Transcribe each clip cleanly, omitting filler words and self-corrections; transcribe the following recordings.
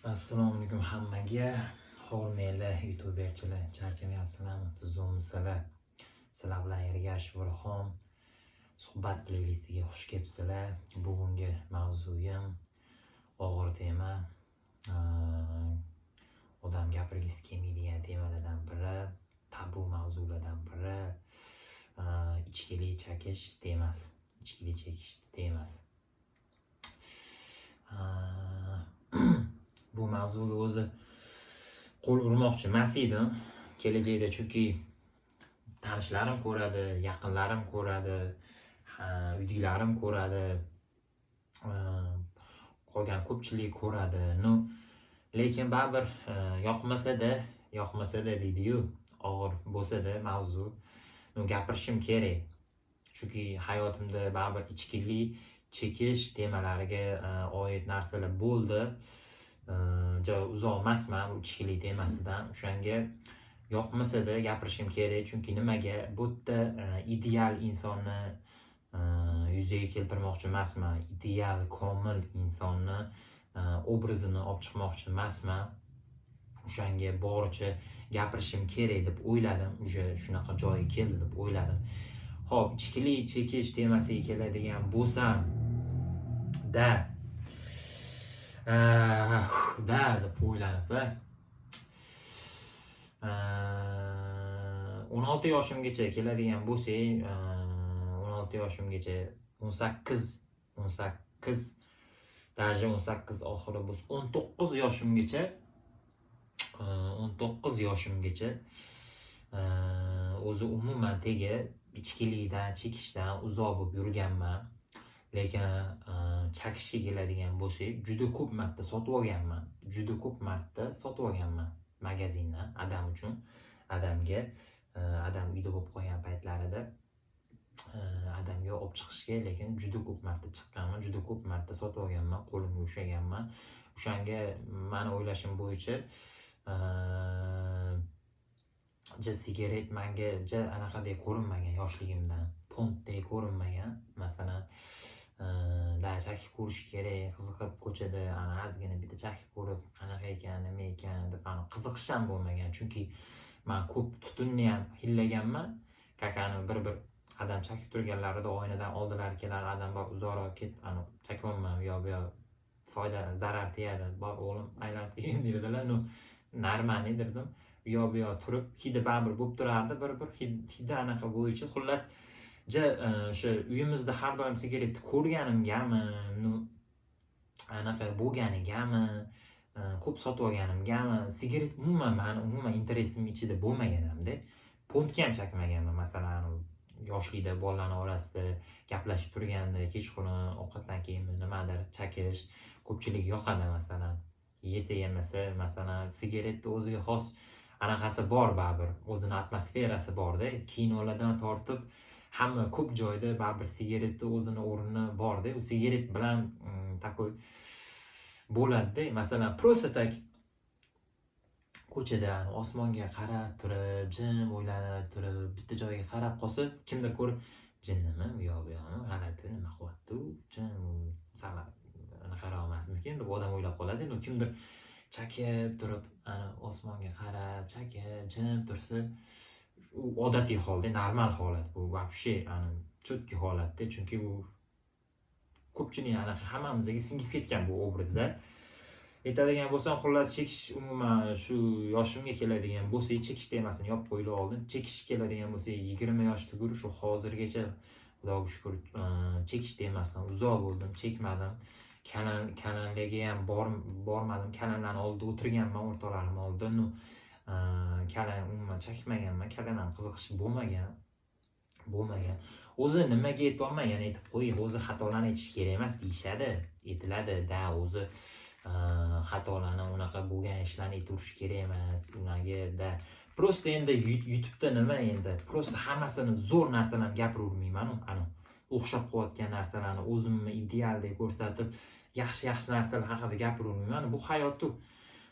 Assalomu alaykum hammaga. Hormanglar, youtuberchilar, charchamayapsizlarmi? Tuzukmisizlar? Sizlar bilan Ergashev Ilhom. Suhbat playlistiga xush kelibsizlar. Bugungi mavzuyim og'ir tema. Odam gapirgisi kelmaydigan temalardan biri, tabu mavzulardan biri. Ichkilik chekish temasi. Ichkilik chekish temasi. Bu mavzuga o'zi qo'l urmoqchi emas edim kelajakda, chunki tanishlarim ko'radi, yaqinlarim ko'radi, uydagilarim ko'radi, qolgan ko'pchilik ko'radi. Ну, lekin baribir yoqmasa-da, yoqmasa-da deydi-yu, og'ir bo'lsa-da mavzu, ну, gapirishim kerak. Chunki hayotimda baribir ichkilik chekish temalariga oid narsalar bo'ldi. Ja uzoq emasman bu ichkilik temasidan. O'shanga yoqmasa-da gapirishim kerak. Chunki nimaga? Bu yerda ideal insonni yuzaga keltirmoqchi emasman. Ideal, komil insonni obrazini olib chiqmoqchi emasman. O'shanga boricha gapirishim kerak deb o'yladim. Уже shunaqa joyi keldi deb o'yladim. Xo'p, ichkilik chekish temasiga keladigan bo'lsam, da deb o'ylanib, 16 yoshimgacha keladigan bo'lsak, 16 yoshimgacha, 18, 18, даже 18 oxiri bo'lsa, 19 yoshimgacha, 19 yoshimgacha o'zi umuman tegi ichkilikdan, chekishdan uzoq bo'lib yurganman. Lekin chakishga keladigan bo'lsak, juda ko'p marta sotib olganman. Juda ko'p marta sotib olganman magazindan adam uchun, adamga, adam uyda bo'lib qolgan paytlarida adamga olib chiqishga, lekin juda ko'p marta chiqqanman, juda ko'p marta sotib olganman, qo'limga ushlaganman. O'shanga mani o'ylashim bo'yicha ja sigaret manga ja anaqadek ko'rinmagan yoshligimdan, понт dek ko'rinmagan. Masalan, da chakib ko'rish kerak, qiziqib ko'chada ana ozgina bitta chakib ko'rib, qanaqa ekan, nima ekan deb ani qiziqish ham bo'lmagan. Chunki man ko'p tutunni ham hidlaganman. Как ani bir adam chakib turganlarida oynadan oldilari kelar adam bor, uzoqroq ket, ani chakyapman, u yoq bu yoq foyda zarar tegadi, bor o'g'lim, aylanib kelgin deydilar. Ну, нормальный derdim. U yoq bu yoq turib hidi baribir bo'lib turardi, bir hidi anaqa bo'yicha. Xullas, ja o'sha uyimizda har doim sigaretni ko'rganimgami, ну, anaqa bo'lganigami, ko'p sotib olganimgami, sigaret umuman mani umuman интерес im ichida bo'lmagan hamda понт ga ham chakmaganman. Masalan, yoshlikda bolalarni orasida gaplashib turganda kechqurun ovqatdan keyin nimadir chakish ko'pchilik yoqadi. Masalan, yesa yemasa, masalan, sigaretni o'ziga xos anaqasi bor, baribir o'zini atmosferasi borda. Kinolardan tortib hamma ko'p joyda baribir sigaretni o'zini o'rni borda. U sigaret bilan такой bo'ladida. Masalan, просто так ko'chada osmonga qarab turib, jim o'ylanib turib, bitta joyga qarab qolsa, kimdir ko'rib, jinnimi, u yoq bu yoqmi, g'alati, nima qilyapti u, jim, sal anaqaroq emasmikin deb odam o'ylab qoladi. Но kimdir chakib turib, ana osmonga qarab chakib jim tursa, u odatiy holda, normal holat bu, вообще ani четкий holatda. Chunki bu ko'pchilik anaqa hammamizga singib ketgan bu obrazda. Aytadigan bo'lsam, xullas, chekish umuman shu yoshimga keladigan bo'lsak, chekish temasini yopib qo'yili oldin, chekish keladigan bo'lsak, 20 yosh tugur shu hozirgacha, Xudoga shukur, chekish temasidan uzoq bo'ldim, chekmadim. Kalan kalanlarga ham bormadim. Kalanlarni oldida o'tirganman, o'rtoqlarim oldida. Ну, kalan umuman chekmaganman, kalan ham qiziqish bo'lmagan. O'zi nimaga aytyapman, yana aytib qo'yay, o'zi xatolarni aytish kerak emas deyishadi, aytiladi da. O'zi xatolarni, unaqa bo'lgan ishlarni aytaverish kerak emas ularga da. Просто endi YouTubeda nima endi, просто hammasini zo'r narsalarni gapiravermaymanu, ani o'xshab qolayotgan narsalarni o'zimni idealdek ko'rsatib, yaxshi yaxshi narsalar haqida gapiravermayman. Bu hayot,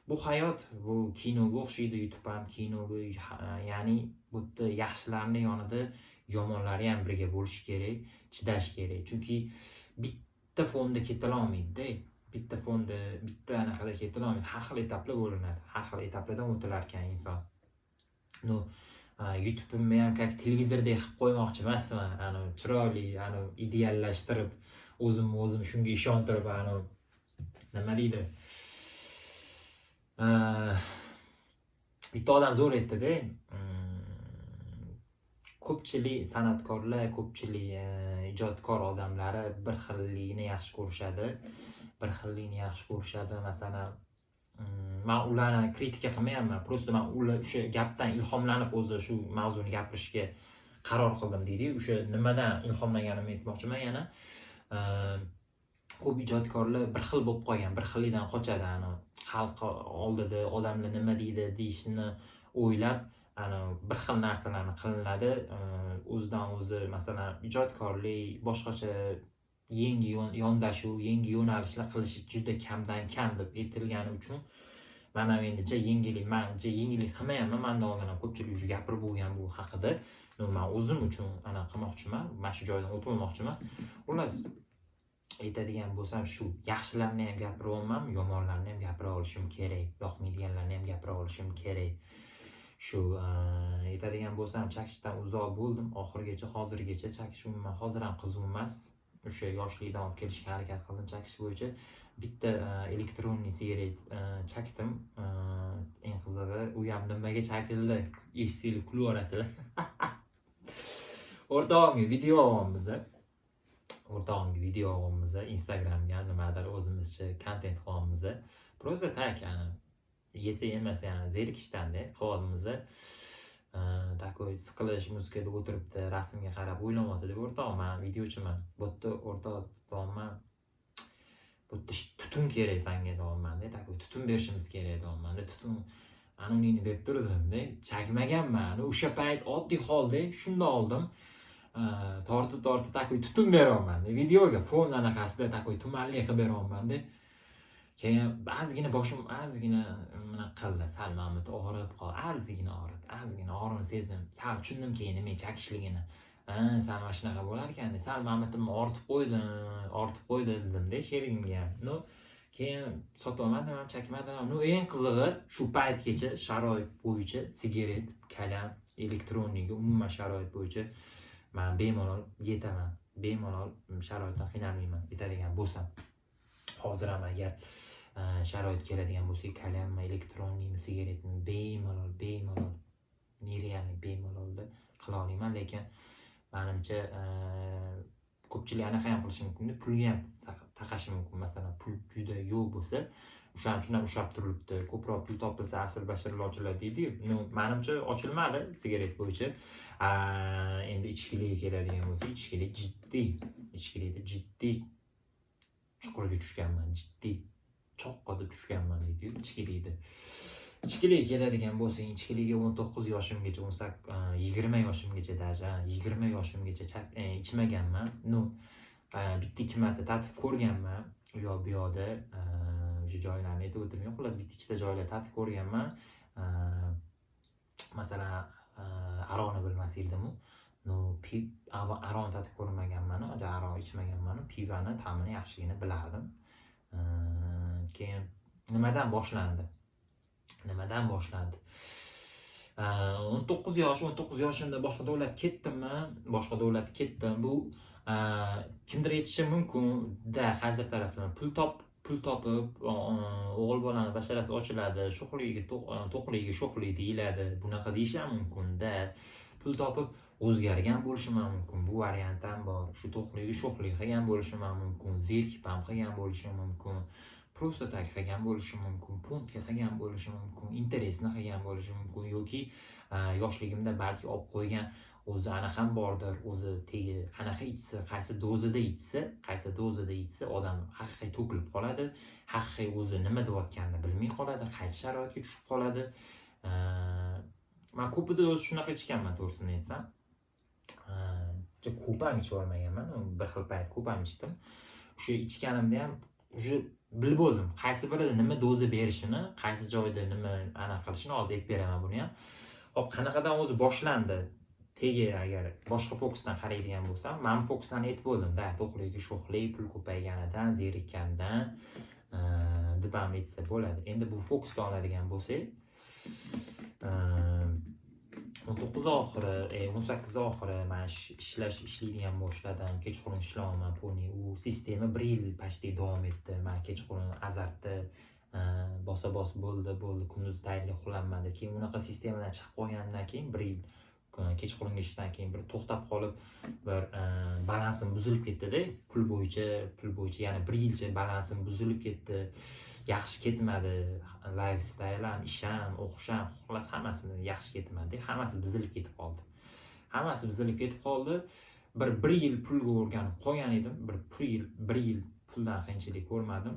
bu hayot, bu kinoga o'xshaydi, YouTube ham kinoga, ya'ni bu yerda yaxshilarni yonida yomonlari ham birga bo'lishi kerak, chidash kerak, chunki bitta fonda ketolmaydida. Bitta fonda, bitta anaqada ketilolmaydi, har xil etaplar bo'linadi, har xil etaplardan o'tilar ekan inson. Ну, YouTube'imni ham как televizordek qilib qo'ymoqchi emasman, anavi chiroyli, anavi ideallashtirib, o'zimni o'zim shunga ishontirib, anavi nima deydi, bitta odam zo'r aytdida, ko'pchilik san'atkorlar, ko'pchilik ijodkor odamlari bir xillikni yaxshi ko'rishadi, bir xillikni yaxshi ko'rishadi. Masalan, man ularni kritika qilmayapman, просто man ular o'sha gapdan ilhomlanib o'zi shu mavzuni gapirishga qaror qildim deydiyu. O'sha nimadan ilhomlanganimni aytmoqchiman yana. Ko'p ijodkorlar bir xil bo'lib qolgan, bir xillikdan qochadi, ani xalq oldida odamlar nima deydi deyishini o'ylab, ani bir xil narsalarni qilinadi. O'zidan o'zi, masalan, ijodkorlik, boshqacha yangi yondashuv, yangi yo'nalishlar qilishi juda kamdan kam deb aytilgani uchun man ham endi ja yengillik, man ja yengillik qilmayapman. Mandan oldin ham ko'pchilik уже gapirib bo'lgan bu haqida. Но, man o'zim uchun anaqa qilmoqchiman, mana shu joydan o'tib olmoqchiman. Xullas, aytadigan bo'lsam, shu yaxshilarni ham gapiryapman, yomonlarni ham gapira olishim kerak, yoqmaydiganlarni ham gapira olishim kerak. Shu aytadigan bo'lsam, chakishdan uzoq bo'ldim oxirigacha, hozirgacha chakish umuman hozir ham qiziq emas. O'sha yoshlikdan olib kelishga harakat qildim chakish bo'yicha. Bitta электронный sigaret chakdim. Eng qizig'i, u ham nimaga chakildi, eshitsanglar kulib yuborasizlar. O'rtog'imga video olyapmiz, o'rtog'imga video olyapmiz, Instagramga nimadir o'zimizcha kontent qilyapmiz. Просто так, yani yesa yemasa, yani zerikishdanda qilyapmiz. Такой siqilish, muzikada o'tiribdi, rasmga qarab o'ylanyapti deb o'rtog'im, man videochiman bu yerda. O'rtoq, deyapman, bu yerda tutun kerak sanga, deyapmanda. Такой tutun berishimiz kerak, deyapmanda. Tutun ana uningni berib turdimda, chakmaganman o'sha payt, oddiy holda shunda oldim, tortib tortib такой tutun beryapman videoga, fon anaqasida такой tumanli qilib beryapmanda. Keyin ozgina boshim ozgina bunaqa qildi, sal mana bu og'rib qoldi, ozgina og'ridi, ozgina og'rig'ini sezdim, sal tushundim keyin nima chakishligini. Ha, sal mana shunaqa bo'lar ekan, sal mana ortib qo'ydim, ortib qo'ydi dedimda sherigimga ham. Ну, keyin sotib olmadim ham, chakmadim ham. Ну, eng qizig'i, shu paytgacha sharoit bo'yicha sigaret, кальян, электронный ga umuman sharoit bo'yicha man bemalol yetaman, bemalol sharoitdan qiynalmayman aytadigan bo'lsam. Hozir ham agar sharoit keladigan bo'lsa, кальян mi, электронный mi, sigaretmi, bemalol, bemalol, нереально bemalolda qila olaman. Lekin manimcha, ko'pchilik anaqa ham qilishi mumkinda, pulga ham taqashi mumkin. Masalan, pul juda yo'q bo'lsa, o'shaning uchun ham ushlab turilibdi. Ko'proq pul topilsa, asr basharlar ochiladi deydiyu. Ну, manimcha, ochilmadi sigaret bo'yicha. Endi ichkilikka keladigan bo'lsa, ichkilik jiddiy, ichkilikda jiddiy chuqurga tushganman, jiddiy choqqada tushganman deydiyu ichkilikda. Ichkilikka keladigan bo'lsang, ichkilikka 19 yoshimgacha, 20 yoshimgacha, даже 20 yoshimgacha ichmaganman. Ну, bitta ikki marta tatib ko'rganman u yoq bu yoqda, o'sha joylarni aytib o'tirmay, xullas, bitta ikkita joylar tatib ko'rganman. Masalan, aroqni bilmas edimu. Ну, aroqni tatib ko'rmaganman, aroq ichmaganman, пиво ni ta'mini yaxshigina bilardim. Keyin nimadan boshlandi, nimadan boshlandi? 19 yosh, 19 yoshimda boshqa davlat ketdimmi, boshqa davlat ketdim. Bu kimdir aytishi mumkin da, qaysi tarafdan pul pul topib, o'g'il bolani basharasi ochiladi, sho'xligiga to'qligiga sho'xlik deyiladi, bunaqa deyish ham mumkinda. Pul topib o'zgargan bo'lishim ham mumkin, bu variant ham bor. Shu to'qligi sho'xlik qilgan bo'lishim ham mumkin, zerikib ham qilgan bo'lishim mumkin, просто так qilgan bo'lishi mumkin, понт ga qilgan bo'lishi mumkin, интересно qilgan bo'lishi mumkin yoki yoshligimda balki olib qo'ygan o'zi anaqam bordir, o'zi tegi qanaqa ichsa, qaysi dozada ichsa, qaysi dozada ichsa odam haqiqiy to'kilib qoladi, haqiqiy o'zi nima deyotganini bilmay qoladi, qaysi sharoitga tushib qoladi. Man ko'pida o'zi shunaqa ichganman, to'g'risini aytsam. Juda ko'p ham ichib olmaganman, bir xil payt ko'p ham ichdim. O'sha ichganimda ham уже bilib bo'ldim qaysi birida nima doza berishini, qaysi joyda nima anaqa qilishini. Hozir aytib beraman buni ham. Hop, qanaqadan o'zi boshlandi? Tegi agar boshqa fokusdan qaraydigan bo'lsam, man fokusdan aytib bo'ldim da, to'qligi sho'xlik, pul ko'payganidan, zerikkandan. Deb ham aytsa bo'ladi. Endi bu fokusda oladigan bo'lsak, 19 oxiri, 18 oxiri man ishlaydigan boshladim. Kechqurun ishlayapman полный. U sistema bir yil почти davom etdi. Man kechqurun azartda bosa bos bo'ldi, bo'ldi, kunduz tayinli uxlanmadi. Keyin unaqa sistemadan chiqib qolganimdan keyin bir yil kechqurungi ishdan keyin bir to'xtab qolib, bir balansim buzilib ketdi-da. Pul bo'yicha yana bir yilcha balansim buzilib ketdi. Yaxshi ketmadi. Lifestyle ham, ish ham, o'qish ham, xullas, hammasini yaxshi ketmadi. Hammasi buzilib ketib qoldi. Hammasi buzilib ketib qoldi. Bir yil pulga o'rganib qolgan edim. Bir yil puldan qiyinchilik ko'rmadim.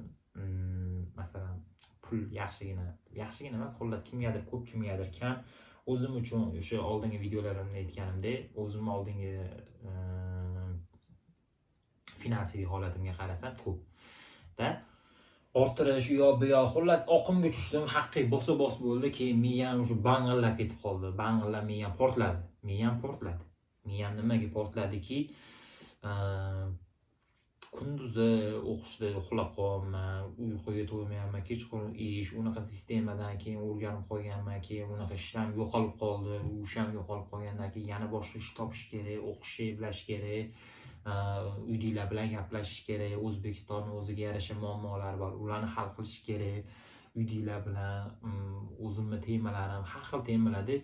Masalan, pul yaxshigina, yaxshigina emas, xullas, kimgadir ko'p, kimgadir kam. O'zim uchun o'sha oldingi videolarimda aytganimdek, o'zimni oldingi finansiy holatimga qarasam ko'p. Da orttirish, u yoq bu yoq, xullas, oqimga tushdim, haqiqiy bosa bos bo'ldi. Keyin miyam уже bang'illab ketib qoldi. Bang'illab miyam portladi. Miyam portladi. Miyam nimaga portladiki, kunduzi o'qishda uxlab qolyapman, uyquga to'ymayapman, kechqurun ish, unaqa sistemadan keyin o'rganib qolganman, keyin unaqa ishlam yo'qolib qoldi. U ish ham yo'qolib qolgandan keyin yana boshqa ish topish kerak, o'qishni eplash kerak, uydagilar bilan gaplashish kerak, O'zbekistonni o'ziga yarasha muammolari bor, ularni hal qilish kerak. Uydagilar bilan o'zimni temalarim, har xil temalarda,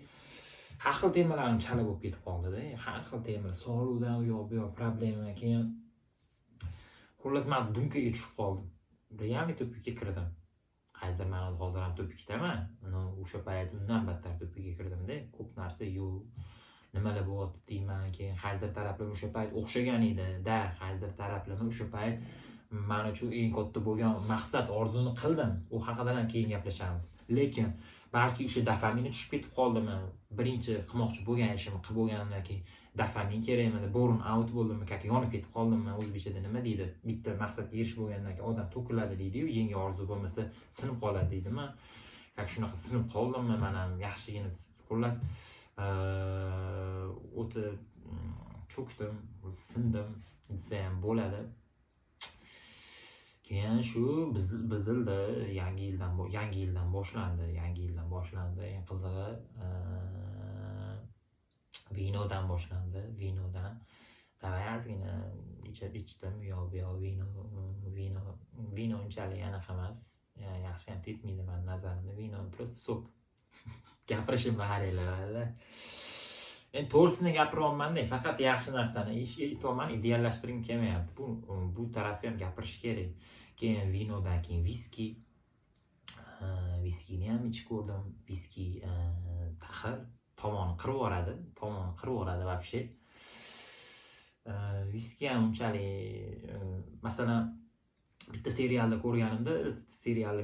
har xil temalarim chala bo'lib ketib qoldida. Har xil temalar, sog'liqdan u yoq bu yoq problema. Keyin xullas, man думка ga tushib qoldim. Реальный тупик ka kirdim. Qaysidir ma'noda hozir ham тупик daman. Но o'sha payt undan battar тупик ka kirdimda. Ko'p narsa yo'q. Nimalar bo'lyapti deyman. Keyin qaysidir taraflama o'sha payt o'xshagan edi. Da, qaysidir taraflama o'sha payt man uchun eng katta bo'lgan maqsad, orzuni qildim. U haqida ham keyin gaplashamiz. Lekin balki o'sha dopamini tushib ketib qoldimi? Birinchi qilmoqchi bo'lgan ishimni qilib bo'lganimdan keyin dopamin kerakmidi? Burn out bo'ldimmi? Как yonib ketib qoldimmi? O'zbekchada nima deydi? Bitta maqsadga erishib bo'lgandan keyin odam to'kiladi deydi-yu, yangi orzu bo'lmasa sinib qoladi deydimi? Как shunaqa sinib qoldimmi? Man ham yaxshigina, xullas, o'ta cho'kdim, sindim desa ham bo'ladi. Keyin shu buzildi, yangi yildan boshlandi, yangi yildan boshlandi. Eng qizig'i, vinodan boshlandi, vinodan. Давай ozgina ichib ichdim, u yoq bu yoq vino, vino, vino unchalik anaqa emas. Yaxshi ham tetmaydi mani nazarimda. Vino просто сок. Gapirishimni qaranglar. Endi to'g'risini gapiryapman-da, faqat yaxshi narsani aytyapman, ideallashtirgim kelmayapti. Bu tarafi ham gapirish kerak. Keyin vinodan keyin viski. Viskini ham ichib ko'rdim. Viski taxir tomonni qirib yuboradi, tomonni qirib yuboradi вообще. Viski ham unchalik, masalan, bitta serialda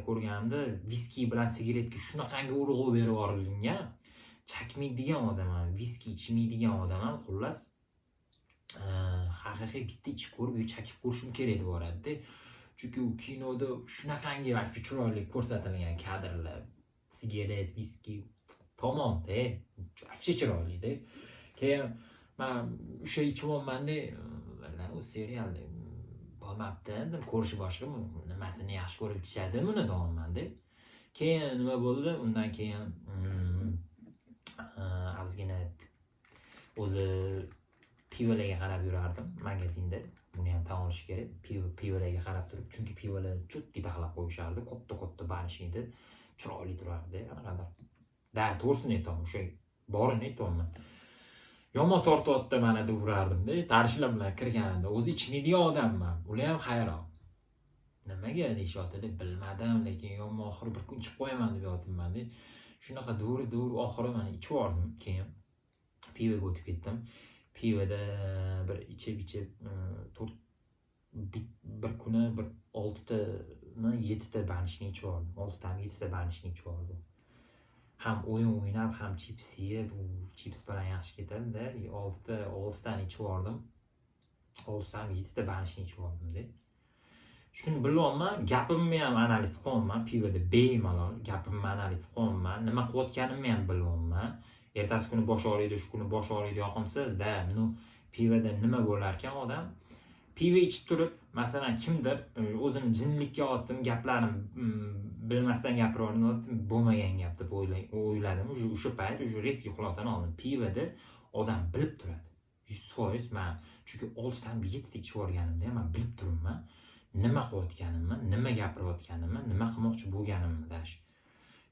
ko'rganimda viski bilan sigaretga shunaqangi urg'u berib yuborilgan. Chakmaydigan odam ham, viski ichmaydigan odam ham, xullas, haqiqiy bitta ichib ko'rib, yo chakib ko'rishim kerak deb yuboradida. Chunki u kinoda shunaqangi вообще chiroyli ko'rsatilgan kadrlar, sigaret, viski tamomda, вообще chiroylida. Keyin man o'sha ichyapmanda, u serialda bo'lmabdi, dedim, ko'rishi boshqa, nimasini yaxshi ko'rib ichishadi buni deyapmanda. Keyin nima bo'ldi? Undan keyin ozgina o'zi pivolarga qarab yurardim magazinda. Buni ham tan olish kerak. Pivolarga qarab turib, chunki pivolar чётко taxlab qo'yishardi, katta-katta баночный edi, chiroyli turardi qanaqadir. Da, to'g'risini aytaman, o'sha borini aytyapman. Yomon tortyapti mana deb urardimda, tanishlar bilan kirganimda. O'zi ichmaydigan odamman. Ular ham hayron. Nimaga deyishyapti deb bilmadim, lekin yomon oxiri bir kun ichib qo'yaman deb yotibman-da. Shunaqa dori dori oxiri mana ichib yubordim. Keyin pivoga o'tib ketdim. Pivoda bir ichib ichib to'rt bir kuni bir oltitami yettita баночный ichib yubordim. Oltitami yettita баночный ichib yubordim. Ham o'yin o'ynab, ham chips yeb, u chips bilan yaxshi ketadi-da. Oltitani ichib yubordim. Oltitami yettita баночный ichib yubordimda. Shuni bilyapman, gapimni ham analiz qilyapman, pivoda bemalol gapimni analiz qilyapman, nima qilayotganimni ham bilyapman. Ertasi kuni bosh og'riydi, shu kuni bosh og'riydi, yoqimsiz-da. Ну, pivoda nima bo'larkan odam Pivo ichib turib, masalan, kimdir o'zini jinlikka otdim, gaplarim bilmasdan gapirib, bo'lmagan gap deb o'yladim. Уже o'sha payt уже резкий xulosani oldim. Pivoda odam bilib turadi. 100% man, chunki 6 tami, 7 ta ichib yuborganimda ham man bilib turibman nima qilayotganimni, nima gapirayotganimni, nima qilmoqchi bo'lganimni даже.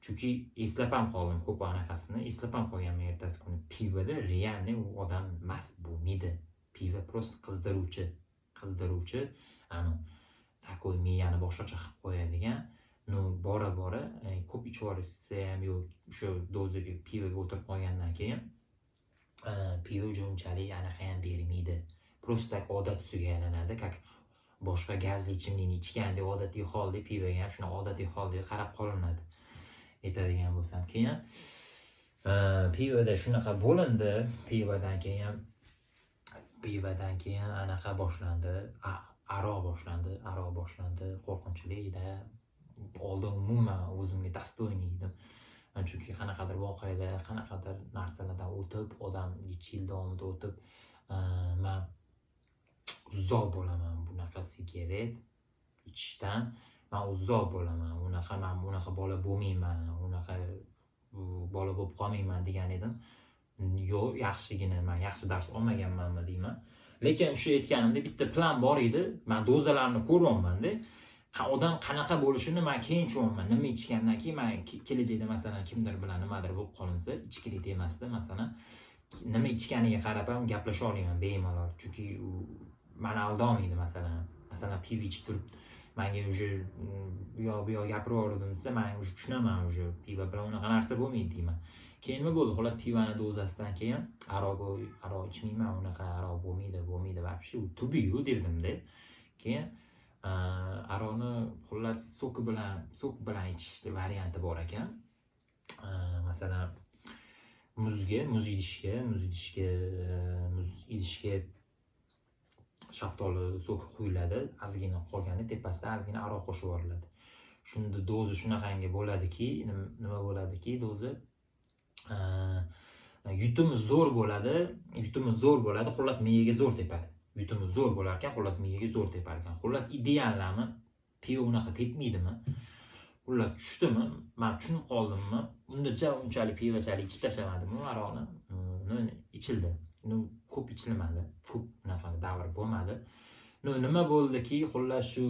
Chunki eslab ham qoldim ko'p anaqasini, eslab ham qolganman ertasi kuni. Pivoda реальный u odam mast bo'lmaydi. Pivo просто qizdiruvchi, qizdiruvchi, anu такой miyani boshqacha qilib qo'yadigan. Ну, bora bora ko'p ichib yuborsa ham, yo'q, o'sha dozaga pivoga o'tirib qolgandan keyin pivo уже unchalik anaqa ham bermaydi. Просто так odat tusiga aylanadi, как boshqa gazli ichimlikni ichgandek odatiy holdek, pivoga ham shunaqa odatiy holdek qarab qolinadi, aytadigan bo'lsam. Keyin pivoda shunaqa bo'lindi. Pivodan keyin anaqa boshlandi, aroq boshlandi, aroq boshlandi. Qo'rqinchlikda oldin umuman o'zimga достойный edim, chunki qanaqadir voqealar, qanaqadir narsalardan o'tib, odam necha yil davomida o'tib, man uzoq bo'laman bunaqa sigaret ichishdan, man uzoq bo'laman unaqa, man bunaqa bola bo'lmayman, unaqa bola bo'lib qolmayman degan edim. Yo'q, yaxshigina man yaxshi dars olmaganmanmi deyman, lekin o'sha aytganimdek bitta plan bor edi. Man dozalarni ko'ryapmanda, odam qanaqa bo'lishini man keyin tushunyapman, nima ichgandan keyin. Man kelajakda, masalan, kimdir bilan nimadir bo'lib qolinsa, ichkilik temasida, masalan, nima ichganiga qarab ham gaplasha olaman bemalol, chunki u mani aldolmaydi. Masalan, pivo ichib turib manga уже u yoq bu yoq gapirib yubordim desa, man уже tushunaman, уже pivo bilan unaqa narsa bo'lmaydi deyman. Keyin nima bo'ldi? Xullas, pivani dozasidan keyin aroq aroq ichmayman, unaqa aroq bo'lmaydi, bo'lmaydi вообще, u tubiyu derdimda. Keyin aroqni, xullas, сок bilan ichish varianti bor ekan. Masalan, muzga, muz idishga shaftoli сок i quyiladi, ozgina qolgani tepasidan ozgina aroq qo'shib yuboriladi. Shunda doza shunaqangi bo'ladiki, nima bo'ladiki, doza yutumi zo'r bo'ladi, yutumi zo'r bo'ladi, xullas, miyaga zo'r tepadi. Yutumi zo'r bo'lar ekan, xullas, miyaga zo'r tepar ekan. Xullas, идеальный mi, pivo unaqa tepmaydimi? Xullas, tushdimi, man tushunib qoldimmi, unda ja unchalik pivochalik ichib tashlamadim u aroqni. Ну, ichildi, ну, ko'p ichilmadi, ko'p unaqa davr bo'lmadi. Ну, nima bo'ldiki, xullas, shu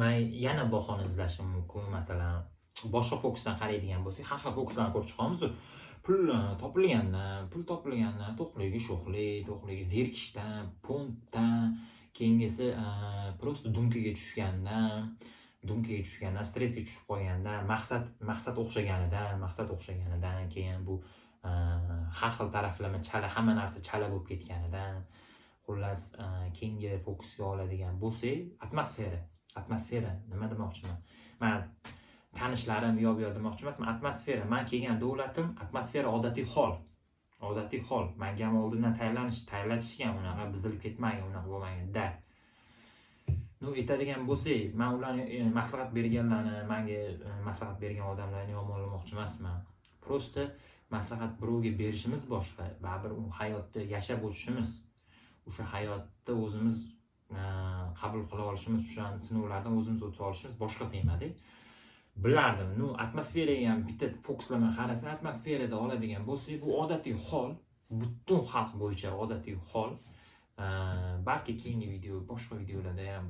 man yana bahona izlashim mumkin. Masalan, boshqa fokusdan qaraydigan bo'lsak, har xil fokuslarni ko'rib chiqamiz. Pul topilgandan, pul topilgandan, to'qligi, sho'xlik, to'qligi, zerikishdan, понт dan, keyingisi просто думка ga tushgandan, думка ga tushgandan, stressga tushib qolgandan, maqsad o'xshaganidan, keyin bu har xil taraflama chala, hamma narsa chala bo'lib ketganidan. Xullas, keyingi fokusga oladigan bo'lsak, atmosfera. Atmosfera nima demoqchiman? Man tanishlarim, u yoq bu yoq demoqchi emasman. Atmosfera, man kelgan davlatim atmosfera odatiy hol, odatiy hol. Manga ham oldindan tayyorlatishgan, unaqa buzilib ketmagan, unaqa bo'lmagan da. Ну, aytadigan bo'lsak, man ularni maslahat berganlarni, manga maslahat bergan odamlarni yomonlamoqchi emasman. Просто maslahat birovga berishimiz boshqa, baribir u hayotda yashab o'tishimiz, o'sha hayotda o'zimiz qabul qila olishimiz, o'sha sinovlardan o'zimiz o'ta olishimiz boshqa temada. Bilardim. Ну, atmosferaga ham bitta fokuslama qarasa, atmosferada oladigan bo'lsak, bu odatiy hol, butun xalq bo'yicha odatiy hol. Balki keyingi video, boshqa videolarda ham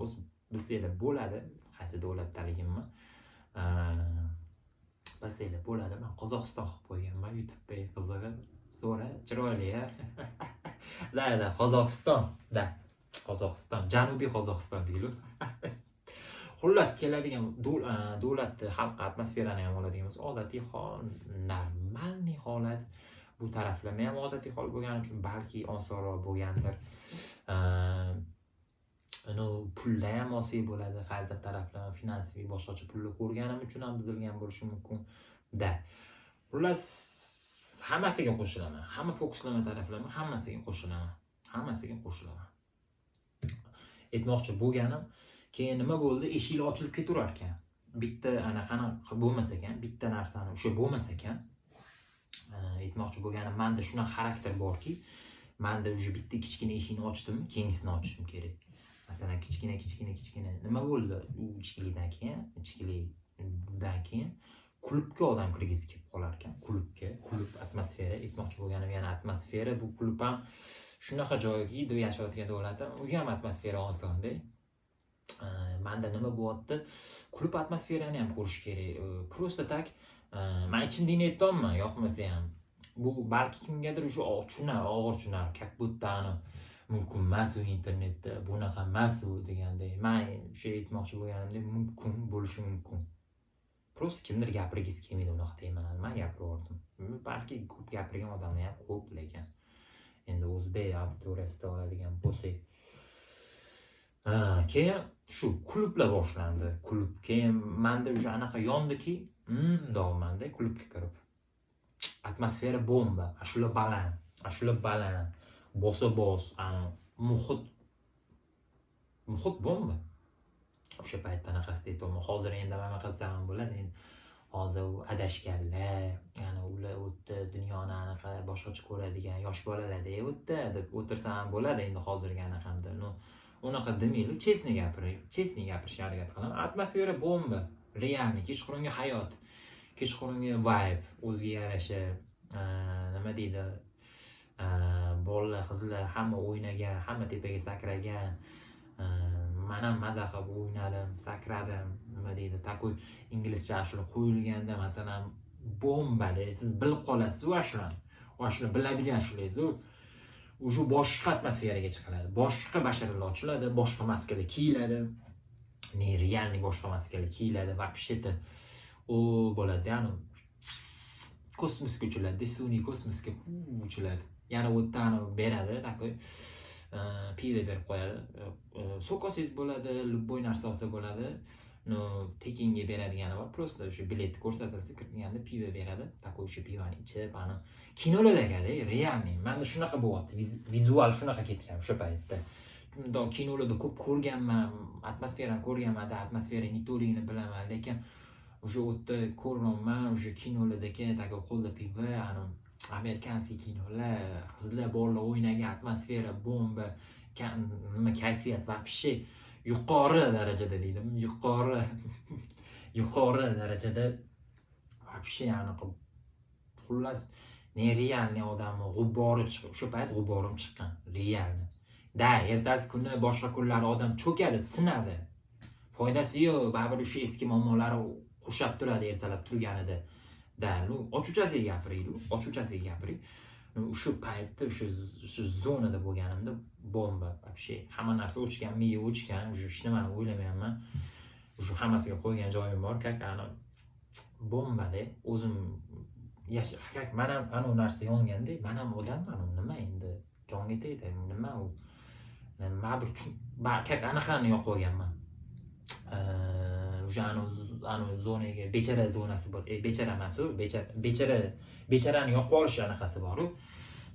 o'z bilsanglar bo'ladi qaysi davlatdaligimni, bilsanglar bo'ladi. Man Qozog'iston qilib qo'yganman YouTubeda. Qizig'i, zo'r, a, chiroyli, a. Да, Qozog'iston да, Qozog'iston, Janubiy Qozog'iston deylik. Xullas, keladigan davlatni, xalq atmosferani ham oladigan bo'lsak, odatiy hol, нормальный holat. Bu taraflama ham odatiy hol bo'lgani uchun balki osonroq bo'lgandir. Ну, pulda ham olsak bo'ladi, qaysidir taraflama финансовый boshqacha pulni ko'rganim uchun ham buzilgan bo'lishi mumkin da. Xullas, hammasiga qo'shilaman, hamma fokuslama taraflama hammasiga qo'shilaman, hammasiga qo'shilaman. Aytmoqchi bo'lganim, keyin nima bo'ldi? Eshiklar ochilib ketaverar ekan, bitta anaqani bo'lmas ekan, bitta narsani o'sha bo'lmas ekan. Aytmoqchi bo'lganim, manda shunaqa xarakter borki, Manda уже bitta kichkina eshikni ochdimmi, keyingisini ochishim kerak. Masalan, kichkina, kichkina, kichkina nima bo'ldi? U ichkilikdan keyin, ichkilikdan keyin klubga odam kirgisi kelib qolar ekan. Klubga, klub atmosfera aytmoqchi bo'lganim, yana atmosfera. Bu klub ham shunaqa joyki, yashayotgan davlatim, u ham atmosfera osonda. Manda nima bo'lyapti, klub atmosferani ham ko'rish kerak. Просто так man ichimdagini aytyapman, yoqmasa ham. Bu balki kimgadir o'sha tushunar, og'ir tushunar, как будто ani mumkin emas u, internetda bunaqa emas u degandek. Man o'sha aytmoqchi bo'lganimdek, mumkin bo'lishi mumkin. Просто kimdir gapirgisi kelmaydi unaqa temalarni, man gapirib yubordim. Balki ko'p gapirgan odamlar ham ko'p, lekin endi o'zbek auditoriyasida oladigan bo'lsak. Ha, keyin shu klublar boshlandi. Klub, keyin manda уже anaqa yondiki, deyapmanda klubga kirib. Atmosfera bomba, ashula baland, ashula baland, bosa bos, ani muhit bomba. O'sha paytda anaqasida aytyapman. Hozir endi nima qilsam ham bo'ladi endi. Hozir u adashganlar, ya'ni ular u yerda dunyoni anaqa boshqacha ko'radigan yosh bolalarda u yerda deb o'tirsam ham bo'ladi endi hozirgi anaqamda. Ну, unaqa demaylik, честно gapiring, честно gapirishga harakat qilaman. Atmosfera bomba, реальный, kechqurungi hayot, kechqurungi vibe o'ziga yarasha, nima deydi, bolalar, qizlar hamma o'ynagan, hamma tepaga sakragan. Man ham maza qilib o'ynadim, sakradim, nima deydi, такой inglizcha ashula qo'yilganda, masalan, bombada siz bilib qolasiz u ashulani. U ashula biladigan ashulangiz u уже boshqa atmosferaga chiqiladi, boshqa basharalar ochiladi, boshqa maskalar kiyiladi, нереальный boshqa maskalar kiyiladi, вообще-то u bo'ladi, ya'ni kosmosga uchiladi, sun'iy kosmosga uchiladi. Yana u yerda anavi beradi, такой pivo berib qo'yadi. Сок olsangiz bo'ladi, любой narsa olsa bo'ladi. Но tekinga beradigani bor. Просто o'sha biletni ko'rsatilsa, kirganda pivo beradi. Такой o'sha pivoni ichib, ani kinolardagida, реальный. Manda shunaqa bo'lyapti, vizual shunaqa ketgan o'sha paytda. Bundoq kinolarda ko'p ko'rganman, atmosferani ko'rganman, да, atmosfera не то ligini bilaman, lekin o'sha u yerda ko'ryapman, o'sha kinolardagi такой qo'lda pivo, ani американский kinolar, qizlar, bolalar o'ynagan, atmosfera bomba, nima, kayfiyat вообще yuqori darajada deydimi, yuqori, yuqori darajada вообще anaqa, xullas, нереальный. Odamni g'ubori chiqib, o'sha payt g'uborim chiqqan реально. Да, ertasi kuni, boshqa kunlari odam cho'kadi, sinadi, foydasi yo'q, baribir o'sha eski muammolari qurshab turadi ertalab turganida. Да, ну, ochiqchasiga gapiraylik, ochiqchasiga gapiring. Ну, o'sha paytda o'sha zonada bo'lganimda bomba вообще, hamma narsa o'chgan, miya o'chgan, уже hech nimani o'ylamayapman, уже hammasiga qo'ygan joyim bor, как ani bombada o'zim как man ham anavi narsa yonganda, man ham odamman, u nima endi, jonga tegdi, nima u, baribir как anaqani yoqib olganman. O'sha anavi zonaga, bechara zonasi bor, bechara emas u, bechara, becharani yoqib olish anaqasi boru.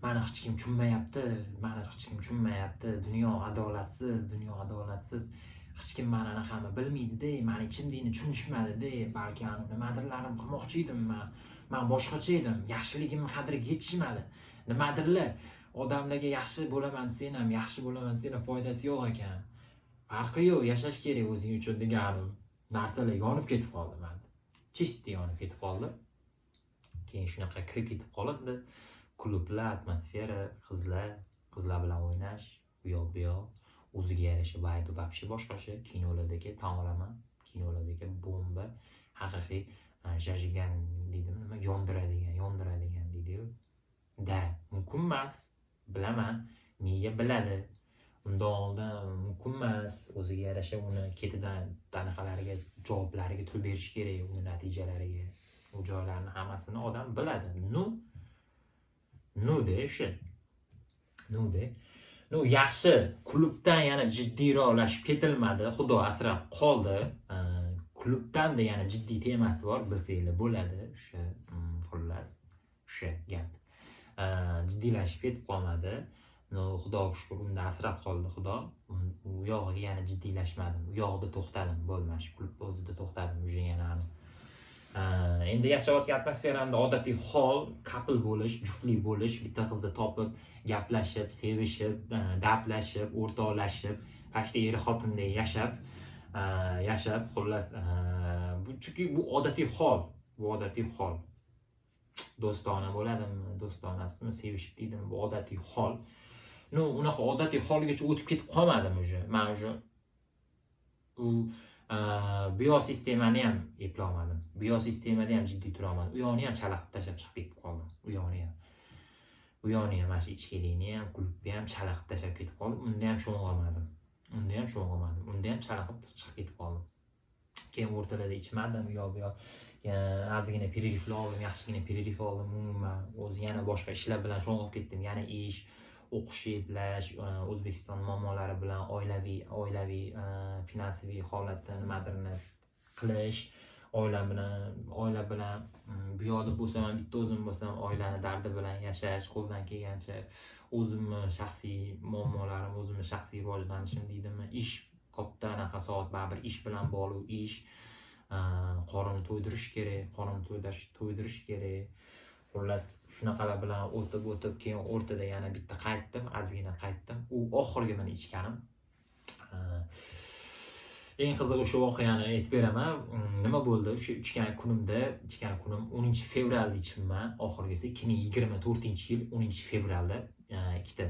Mani hech kim tushunmayapti, mani hech kim tushunmayapti, dunyo adolatsiz, dunyo adolatsiz, hech kim mani anaqamni bilmaydida, mani ichimdagini tushunishmadida, balki ani nimadirlarim qilmoqchi edim, man boshqacha edim, yaxshiligimni qadriga yetishmadi, nimadirlar, odamlarga yaxshi bo'laman desang ham, yaxshi bo'laman desang ham foydasi yo'q ekan, farqi yo'q, yashash kerak o'zing uchun degan narsalar yonib ketib qoldi manda, чисто yonib ketib qoldi. Keyin shunaqa kirib ketib qolindi klublar, atmosfera, qizlar, qizlar bilan o'ynash, u yoq bu yoq, o'ziga yarasha vibe вообще boshqacha. Kinolardagi, tan olaman, kinolardagi bomba, haqiqiy зажиган deydimi, nima, yondiradigan, yondiradigan deydiyu. Да, mumkin emas, bilaman, miya biladi, undan oldin mumkin emas, o'ziga yarasha uni ketidan anaqalariga, javoblariga turib berish kerak, uni natijalariga, u joylarni hammasini odam biladi. Ну, ну de o'sha, ну de, ну, yaxshi, klubdan yana jiddiyroqlashib ketilmadi, xudo asrab qoldi. Klubdan-da yana jiddiy temasi bor, bilsanglar bo'ladi o'sha, xullas, o'sha gap. Jiddiylashib ketib qolmadi. Но, xudoga shukur, unda asrab qoldi xudo. U yog'iga yana jiddiylashmadim. U yog'ida to'xtadim, bo'ldi, mana shu klubda o'zida to'xtadim. Уже yana Endi yashayotgan atmosferamda odatiy hol couple bo'lish, juftlik bo'lish, bitta qizni topib, gaplashib, sevishib, dardlashib, o'rtoqlashib, почти er xotindek yashab, xullas, bu chunki bu odatiy hol, bu odatiy hol. Do'stona bo'ladimi, do'stonasimi, sevishib deydimi, bu odatiy hol. Ну, unaqa odatiy holgacha o'tib ketib qolmadim уже. Man уже u bu yoq sistemani ham eplolmadim. Bu yoq sistemada ham jiddiy turolmadim. U yoqni ham chala qilib tashlab chiqib ketib qoldim. U yoqni ham. U yoqni ham, mana shu ichkilikni ham, klubni ham chala qilib tashlab ketib qoldim. Unda ham sho'ng'olmadim. Unda ham sho'ng'olmadim. Unda ham chala qilib chiqib ketib qoldim. Keyin o'rtalarda ichmadim, u yoq bu yoq. Ozgina перерыв lar oldim, yaxshigina перерыв oldim umuman. O'zi yana boshqa ishlar bilan sho'ng'ib ketdim. Yana ish, o'qish, eplash, O'zbekiston muammolari bilan oilaviy finansiy holatda nimadirni qilish, oila bilan, bu yoqda bo'lsam ham, bitta o'zim bo'lsam, oilani dardi bilan yashash, qo'ldan kelgancha o'zimni shaxsiy muammolarim, o'zimni shaxsiy rivojlanishim deydimi, ish katta anaqa soat baribir ish bilan bog'liq ish, qorinni to'ydirish kerak, qorinni to'ydirish kerak. Xullas, shunaqalar bilan o'tib o'tib, keyin o'rtada yana bitta qaytdim, ozgina qaytdim. U oxirgi mani ichganim. Eng qizig'i, o'sha voqeani aytib beraman. Nima bo'ldi? O'sha ichgan kunimda, ichgan kunim 10 fevralda ichibman. Oxirgisi 2024-yil 10 fevralda ikkita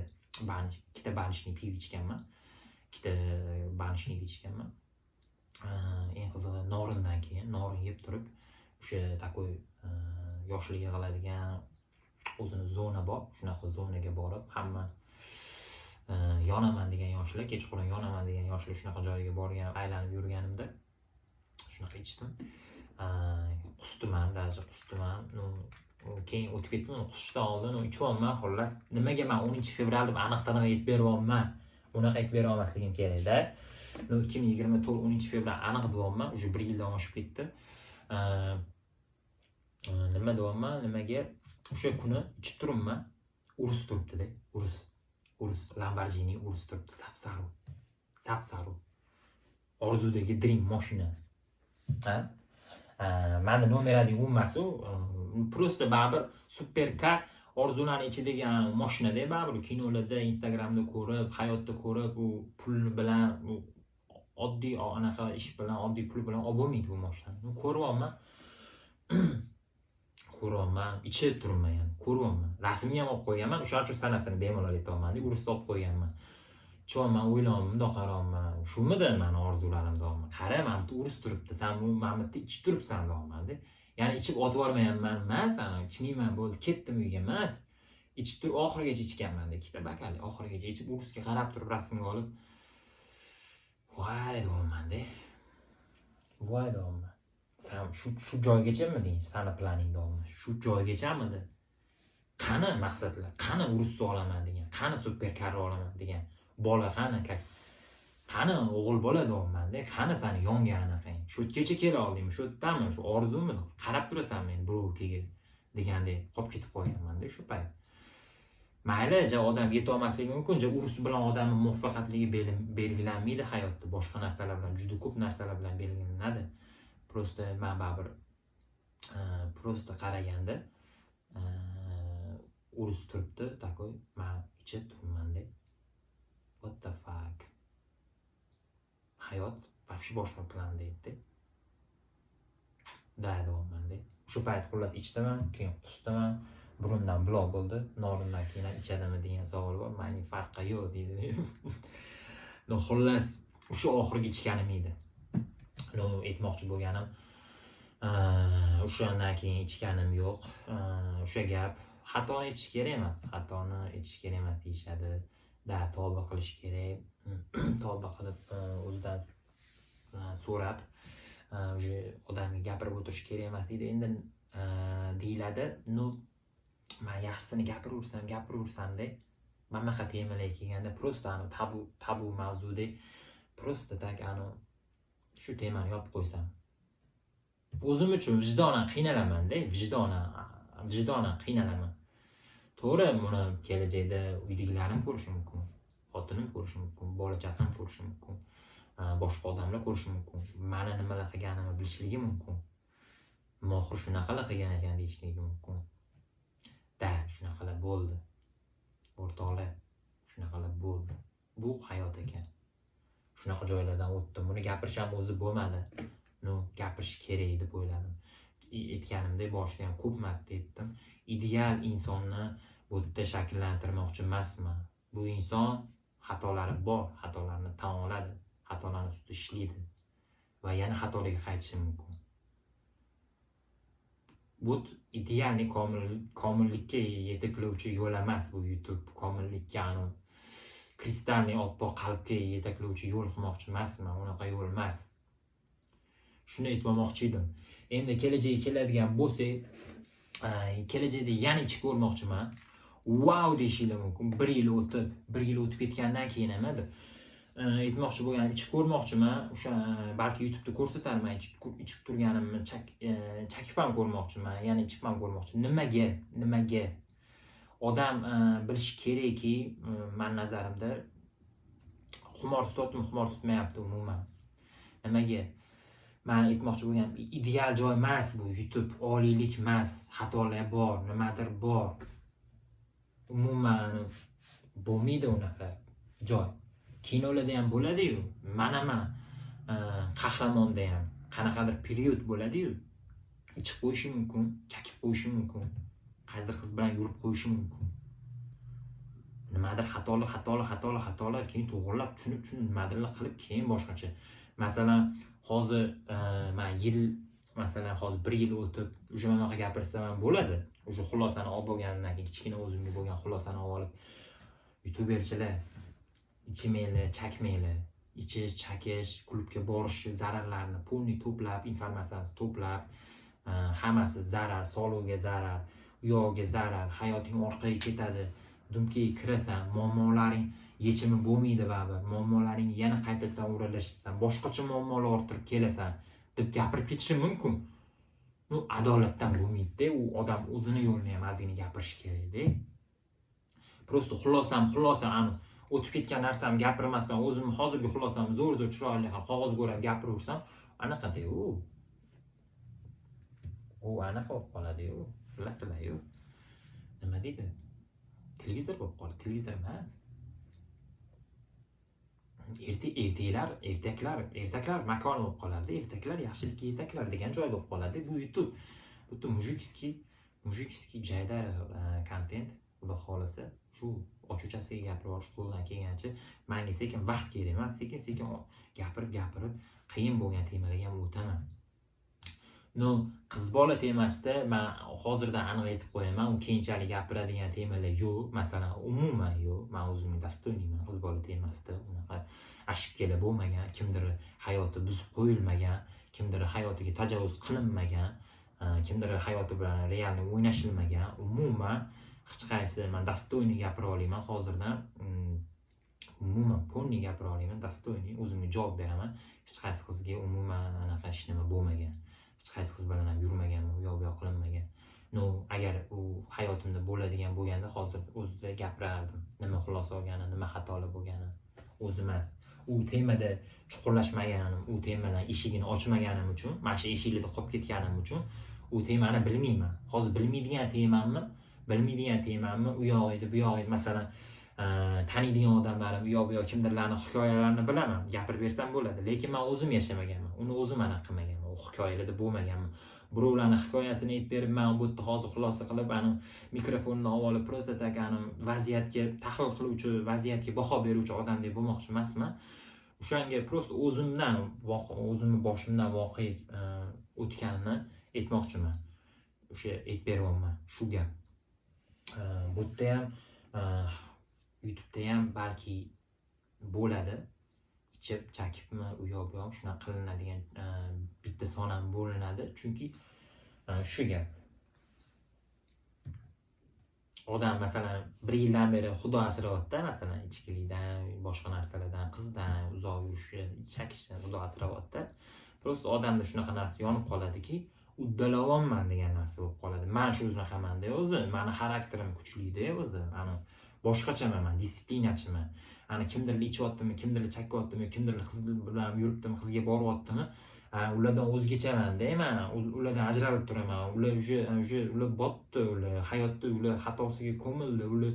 баночный pivo ichganman. Ikkita баночный ichganman. Eng qizig'i, norindan keyin, norin yeb turib, o'sha такой yoshlik yig'iladigan o'zini zona bor. Shunaqa zonaga borib, hamma yonaman degan yoshlar, kechqurun yonaman degan yoshlar shunaqa joyga borgan, aylanib yurganimda shunaqa ichdim. Qusdim ham, даже qusdim ham. Ну, keyin o'tib ketdim, uni qusishdan oldin uni ichyapman, xullas. Nimaga man 10 fevral deb aniq taniq aytib beryapman? Unaqa aytib bera olmasligim kerakda. Ну, 2024 10 fevral aniq deyapman, уже bir yildan oshib ketdi. Nima deyapman? Nimaga o'sha kuni ichib turibman. Urus turibdi-da, Urus. Urus, Lamborghini Urus turibdi, sap-sariq. Sap-sariq. Orzudagi dream mashina. Ha? Mani номер один emas u, просто baribir superkar, orzularni ichidagi mashinada baribir kinolarda, Instagramda ko'rib, hayotda ko'rib, u pul bilan, u oddiy anaqa ish bilan, oddiy pul bilan olib bo'lmaydi bu mashinani. Ko'ryapman. Ko'ryapman, ichib turibman yani, ko'ryapman. Rasmga ham olib qo'yganman, o'shaning uchun sanasini bemalol aytyapman, Urusni olib qo'yganman. Ichyapman, o'ylayapman, bundoq qarayapman. Shumidi mani orzularim, deyapman. Qara, mana bu Urus turibdi, sen bu mana bu yerda ichib turibsan, deyapman-da. Ya'ni ichib otib yubormayapman emas, ana ichmayman, bo'ldi, ketdim uyga emas. Ichib turib oxirigacha ichganman, ikkita bokal oxirigacha ichib, Urusga qarab turib rasmga olib, voy deyapman-da. Voy deyapman. San shu joygachamiding, sani planing, deyapman. Shu joygachamidi? Qani maqsadlar? Qani Urusni olaman degan, qani superkarni olaman degan bola qani? Qani o'g'il bola, deyapman-da. Qani sani yongan anaqang? Shu yergacha kela oldingmi? Shu yerdami? Shu orzumi? Qarab turasanmi endi birovnikiga degandek qolib ketib qolganman-da shu payt. Mayli, ja odam yetolmasligi mumkin, ja urus bilan odamning muvaffaqiyatligi belgilanmaydi hayotda, boshqa narsalar bilan, juda ko'p narsalar bilan belgilanadi. Просто man baribir просто qaraganda Urus turibdi, такой, man ichib turibman-da. What the fuck? Hayot вообще boshqa planda edi. Да, deyapman-da. O'sha payt xullas ichdim ham, keyin qusdim ham. Burundan buloq bo'ldi. Norindan keyin ham ichadimi degan savol bor. Manga farqi yo'q deydi. Но, xullas, o'sha oxirgi ichganim edi. Но, aytmoqchi bo'lganim, o'shandan keyin ichganim yo'q. O'sha gap, xatoni aytish kerak emas, xatoni aytish kerak emas deyishadi. Да, tavba qilish kerak. Tavba qilib, o'zidan so'rab, уже odamga gapirib o'tirish kerak emas deydi. Endi deyiladi. Ну, man yaxshisini gapiraversam, gapiraversamda, mana bunaqa temalarga kelganda просто anu tabu mavzuda просто так anu shu temani yopib qo'ysam, o'zim uchun vijdonan qiynalamanda, vijdonan qiynalaman. To'g'ri, buni kelajakda uydagilarim ko'rishi mumkin, xotinim ko'rishi mumkin, bola chaqam ko'rishi mumkin, boshqa odamlar ko'rishi mumkin, mani nimalar qilganimni bilishligi mumkin. Mohir shunaqalar qilgan ekan deyishligi mumkin. Da, shunaqalar bo'ldi. O'rtoqlar, shunaqalar bo'ldi. Bu hayot ekan. Shunaqa joylardan o'tdim. Buni gapirish ham o'zi bo'lmadi. Ну, gapirish kerak deb o'yladim. Aytganimdek, boshida ham ko'p marta aytdim. Ideal insonni bu yerda shakllantirmoqchi emasman. Bu inson xatolari bor, xatolarini tan oladi, xatolarni ustida ishlaydi va yana xatoliga qaytishi mumkin. Bu идеальный komillikka yetaklovchi yo'l emas bu YouTube. Komillikka, anu кристальный oppoq qalbga yetaklovchi yo'l qilmoqchi emasman, unaqa yo'l emas. Shuni aytmoqchi edim. Endi kelajakka keladigan bo'lsak, kelajakda yana ichib ko'rmoqchiman. Wow deyishinglar mumkin. Bir yil o'tib, bir yil o'tib ketgandan keyin nima deb aytmoqchi bo'lganim, ichib ko'rmoqchiman. O'sha balki YouTube'da ko'rsatarman ichib turganimni, chakib ham ko'rmoqchiman, yana ichib ham ko'rmoqchi. Nimaga? Nimaga? Odam bilishi kerakki, mani nazarimda xumor tutyaptimi, xumor tutmayapti umuman. Nimaga? Man aytmoqchi bo'lganim, ideal joy emas bu YouTube, oliylik emas, xatolar bor, nimadir bor. Umuman bo'lmaydi unaqa joy. Kinolarda ham bo'ladi-yu, manaman qahramonda ham qanaqadir период bo'ladi-yu. Ichib qo'yishi mumkin, chakib qo'yishi mumkin, qaysidir qiz bilan yurib qo'yishi mumkin. Nimadir xatolik, xatolik, xatolik, xatolik, keyin to'g'rilab, tushunib, tushunib, nimadirlar qilib, keyin boshqacha. Masalan, hozir man yil, masalan, hozir bir yil o'tib, уже mana bunaqa gapirsam ham bo'ladi. Уже xulosani olib bo'lganimdan keyin, kichkina o'zimga bo'lgan xulosani olib olib, youtuberchilar ichmanglar, chakmanglar. Ichish, chakish, klubga borish zararlarini полный to'plab, informatsiyani to'plab, hammasi zarar, sog'lig'iga zarar, u yog'iga zarar, hayoting orqaga ketadi, думка ga kirasan, muammolaring yechimi bo'lmaydi baribir, muammolaringga yana qaytadan o'ralashasan, boshqacha muammolar orttirib kelasan deb gapirib ketishim mumkin. Ну, adolatdan bo'lmaydi-da, u odam o'zini yo'lini ham ozgina gapirishi kerakda. Просто xulosam, ani o'tib ketgan narsamni gapirmasdan, o'zimni hozirgi xulosamni zo'r-zo'r chiroyli qilib qog'ozga o'rab gapiraversam, anaqada u. U anaqa bo'lib qoladi-yu, bilasizlar-yu. Nima deydi? Televizor bo'lib qoladi, televizor emas. Ertaklar makoni bo'lib qoladi. Ertaklar yaxshilikka yetaklar degan joy bo'lib qoladi. Bu YouTube. Bu мужицкий jaydar kontent, xudo xohlasa, shu ochuchasiga gapirib yuborish qo'ldan kelgancha menga sekin vaqt kerak. Man sekin-sekin gapirib, qiyin bo'lgan temalarga ham o'taman. Но, qiz bola temasida man hozirdan aniq aytib qo'yaman, u keyinchalik gapiradigan temalar yo'q. Masalan, umuman yo'q. Man o'zimga достойный man qiz bola temasida unaqa ошибка lar bo'lmagan, kimdir hayoti buzib qo'yilmagan, kimdir hayotiga tajovuz qilinmagan, kimdir hayoti bilan реально o'ynashilmagan. Umuman hech qaysi man достойный gapira olaman hozirdan. Umuman полный gapira olaman, достойный o'zimga javob beraman. Hech qaysi qizga umuman anaqa hech nima bo'lmagan. Hech qaysi qiz bilan ham yurmaganman, u yoq bu yoq qilinmagan. Но, agar u hayotimda bo'ladigan bo'lganda, hozir o'zida gapirardim. Nima xulosa olgani, nima xatolar bo'lgani. O'zi emas. U temada chuqurlashmaganim, u temadan eshigini ochmaganim uchun, mana shu eshiklarda qolib ketganim uchun u temani bilmayman. Hozir bilmaydigan temamni u yoq edi, bu yoq edi. Masalan, taniydigan odamlarim, u yoq bu yoq kimdirlarni hikoyalarini bilaman, gapirib bersam bo'ladi. Lekin men o'zim yashamaganman. Uni o'zim anaqa qilmaganman. U hikoyalarda bo'lmaganman. Birovlarni hikoyasini aytib berib, man bu yerda hozir xulosa qilib, ani mikrofonni olib olib, просто так ani vaziyatga tahlil qiluvchi, vaziyatga baho beruvchi odamdek bo'lmoqchi emasman. O'shanga просто o'zimdan, o'zimni boshimdan voqea o'tganini aytmoqchiman. O'sha aytib beryapman shu gap. Bu yerda ham, YouTube'da ham balki bo'ladi. Ichib, chakibmi, u yoq bu yoq shunaqa qilinadigan bitta son ham bo'linadi. Chunki shu gap. Odam masalan bir yildan beri xudo asrayapti, masalan, ichkilikdan, boshqa narsalardan, qizdan uzoq yurishi, chakishdan xudo asrayapti. Просто odamda shunaqa narsa yonib qoladiki, uddalayapman degan narsa bo'lib qoladi. Man shu shunaqamanda o'zi, mani xarakterim kuchlida o'zi, mani boshqachaman, man дисциплина chiman. Ana kimdirlar ichyaptimi, kimdirlar chakyaptimi, kimdirlar qiz bilan yuribdimi, qizga boryaptimi, Ulardan o'zgachamanda man, ulardan ajralib turaman. Ular уже ular botdi, ular hayotda, ular xatosiga ko'mildi, ular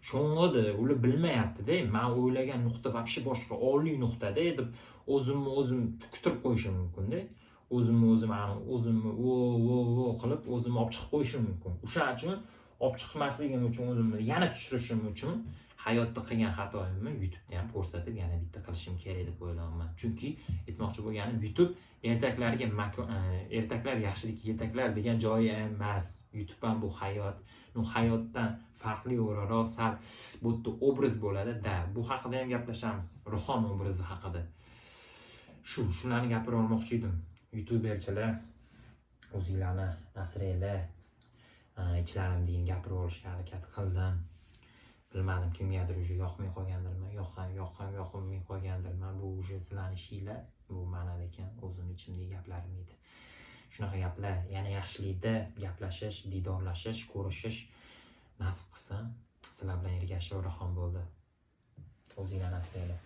sho'ng'idi, ular bilmayapti-da. Man o'ylagan nuqta вообще boshqa, oliy nuqtada deb o'zimni o'zim cho'ktirib qo'yishim mumkin-da. O'zimni o'zim, ani o'zimni vo vo vo qilib, o'zimni olib chiqib qo'yishim mumkin. O'shaning uchun olib chiqmasligim uchun, o'zimni yana tushirishim uchun hayotda qilgan xatoyimni YouTube'da ham ko'rsatib, yana bitta qilishim kerak deb o'ylayapman. Chunki aytmoqchi bo'lganim, YouTube ertaklarga makon, ertaklar yaxshilik yetaklar degan joyi emas. YouTube ham bu hayot. Ну, hayotdan farqli o'laroq sal bu yerda obraz bo'ladi da. Bu haqida ham gaplashamiz. Ruhon obrazi haqida. Shularni gapirib olmoqchi edim. Youtuberchilar, o'zinglarni asranglar. Ichlarim deyin gapirib olishga harakat qildim. Bilmadim, kimgadir уже yoqmay qolgandirman, yoqqan, yoqqan, yoqmay qolgandirman. Bu уже sizlarni ishinglar, bu mani lekin o'zim ichimdagi gaplarim edi. Shunaqa gaplar. Yana yaxshilikda gaplashish, diydorlashish, ko'rishish nasib qilsin. Sizlar bilan Ergashev Rahon bo'ldi. O'zinglarni asranglar.